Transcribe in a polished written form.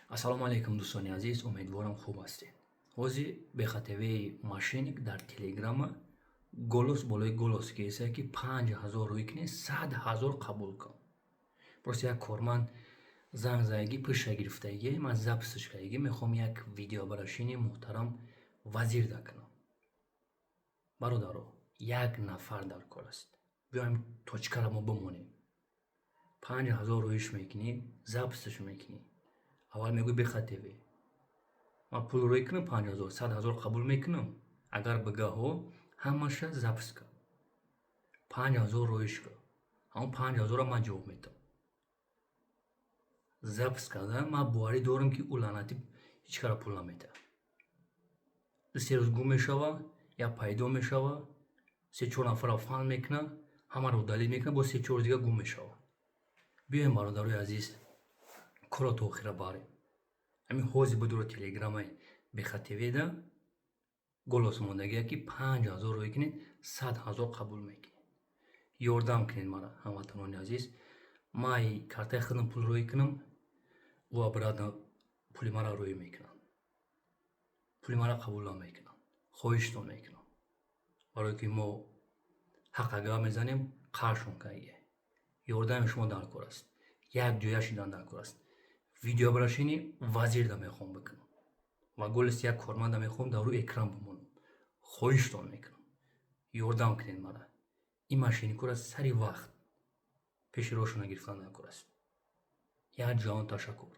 Ассалому алайкум, дӯстони азиз, умедворам, хуб ҳастед. Ҳозир бехатавии мошенник дар Телеграма голос болои голос кеса, ки 5000 рӯй кунед, 100 000 қабул кун. Просто як корманд занг задаги, пуша гирифтагӣ, ман запись ш кардагӣ. Мехоҳам як видеообращение муҳтарам вазирда кунам. Бародаро, як нафар дар кор аст. Биёем, точка ра мо бимонем. 5000 рӯиш мекунӣ, запись ш мекунӣ. Аввал мегӯй: «Бехатеве, ман пул рӯй кунам 5000, 100 000 қабул мекунам». Агар бигаҳо, ҳамаша запись кун, 5000 рӯиш кун, ҳамон 5000-ро ман ҷавоб медиҳам. Запись карда, ман боварӣ дорам, ки ӯ лаънатӣ ҳеҷ кара пул наметиҳад. 2-3 рӯз гум мешава, я пайдо мешава, се чор нафарро фан мекунад, ҳамаро удалить мекунад, боз се чор рӯз дига гум мешава. Биёем, бародарои азиз, корро то охира барем. Ҳамин ҳозир бидуро, Телеграмаи бехатеведа голос мондагия, ки 5000 рӯй кунед, 100 000 қабул мекунед. Ёрдам кунед мара, ҳамватанони азиз. Ман картаи худам пул рӯй кунам, ӯ обратно пули маро рӯй мекунад, пули маро қабул намекунад. Хоҳиштон мекунам, барое ки мо ҳаққа гап мезанем, қаршон кардагия. Ёрдами шумо дар кор аст, як ҷоя шидан дар кор аст. Видеообращение вазирда мехоҳам бикунам ва голос и як корманда мехоҳам дар рӯи экран бимонам. Хоҳиштон мекунам, ёрдам кунед мара. Ин мошенник ора сари вақт пеши роҳшона гирифтан дар кор аст. Як ҷаҳон ташаккур.